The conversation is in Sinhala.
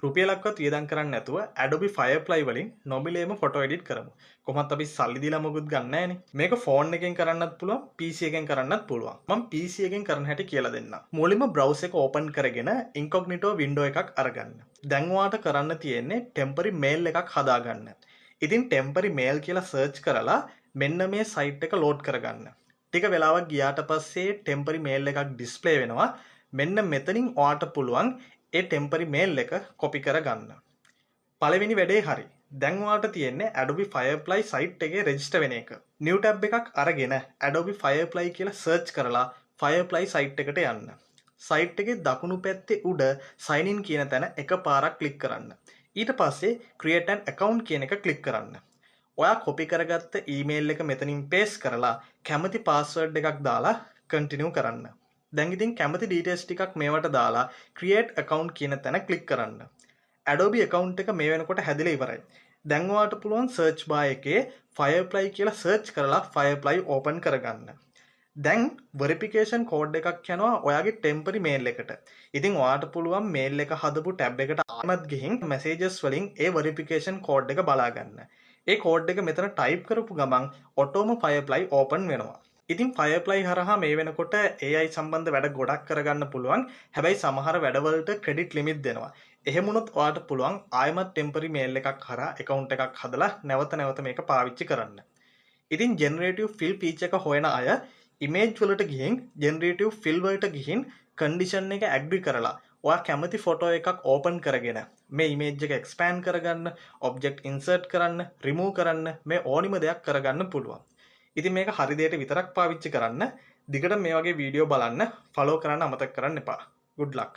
රුපියලක්වත් වියදම් කරන්නේ නැතුව Adobe Firefly වලින් නොමිලේම ෆොටෝ එඩිට් කරමු. කොහොමත් අපි සල්ලි දීලා මොකුත් ගන්න නෑනේ. මේක ෆෝන් එකෙන් කරන්නත් පුළුවන්, PC එකෙන් කරන්නත් පුළුවන්. මම PC එකෙන් කරන හැටි කියලා දෙන්නම්. මුලින්ම බ්‍රවුසර් එක ඕපන් කරගෙන ඉන්කොග්නිටෝ වින්ඩෝ එකක් අරගන්න. දැන් ඔයාට කරන්න තියෙන්නේ ටෙම්පරරි මේල් එකක් හදාගන්න. ඉතින් ටෙම්පරරි මේල් කියලා සර්ච් කරලා මෙන්න මේ සයිට් එක ලෝඩ් කරගන්න. ටික වෙලාවක් ගියාට පස්සේ ටෙම්පරරි මේල් එකක් ඩිස්ප්ලේ වෙනවා. මෙන්න මෙතනින් ඔයාට පුළුවන් ඒ ටෙම්පරරි මේල් එක කොපි කරගන්න. පළවෙනි වැඩේ හරි. දැන් ඔයාට තියෙන්නේ Adobe Firefly site එකේ රෙජිස්ටර් වෙන එක. New tab එකක් අරගෙන Adobe Firefly කියලා සර්ච් කරලා Firefly site එකට යන්න. සයිට් එකේ දකුණු පැත්තේ උඩ sign in කියන තැන එකපාරක් ක්ලික් කරන්න. ඊට පස්සේ create an account කියන එක ක්ලික් කරන්න. ඔයා කොපි කරගත්ත ඊමේල් එක මෙතනින් පේස්ට් කරලා කැමති පාස්වර්ඩ් එකක් දාලා කන්ටිනියු කරන්න. දැන් ඉතින් කැමති ඩීටේල්ස් ටිකක් මේවට දාලා create account කියන තැන ක්ලික් කරන්න. Adobe account එක මේ වෙනකොට හැදිලා ඉවරයි. දැන් ඔයාට පුළුවන් search bar එකේ Firefly කියලා සර්ච් කරලා Firefly open කරගන්න. දැන් වෙරිෆිකේෂන් කෝඩ් එකක් යනවා ඔයාගේ ටෙම්පරරි මේල් එකට. ඉතින් ඔයාට පුළුවන් මේල් එක හදපු ටැබ් එකට ආයෙමත් ගිහින් මැසේජස් වලින් ඒ වෙරිෆිකේෂන් කෝඩ් එක බලා ගන්න. ඒ කෝඩ් එක මෙතන ටයිප් කරපු ගමන් ඔටෝම Firefly open වෙනවා. ඉතින් Firefly හරහා මේ වෙනකොට AI සම්බන්ධ වැඩ ගොඩක් කරගන්න පුළුවන්. හැබැයි සමහර වැඩවලට ක්‍රෙඩිට් ලිමිට් දෙනවා. එහෙම වුණොත් ඔයාට පුළුවන් ආයෙමත් ටෙම්පරරි මේල් එකක් හරහා ඇකවුන්ට් එකක් හදලා නැවත නැවත මේක පාවිච්චි කරන්න. ඉතින් ජෙනරේටිව් ෆිල් ෆීචර් එක හොයන අය ඉමේජ් වලට ගිහින් ජෙනරේටිව් ෆිල් වලට ගිහින් කන්ඩිෂන් එක ඇග්‍රි කරලා ඔයා කැමති ෆොටෝ එකක් ඕපන් කරගෙන මේ ඉමේජ් එක එක්ස්පෑන්ඩ් කරගන්න, ඔබ්ජෙක්ට් ඉන්සර්ට් කරන්න, රිමූව් කරන්න, මේ ඕනිම දෙයක් කරගන්න පුළුවන්. ඉතින් මේක හරි දෙයට විතරක් පාවිච්චි කරන්න. දිගට මේ වගේ වීඩියෝ බලන්න, ෆලෝ කරන්න අමතක කරන්න එපා. Good luck.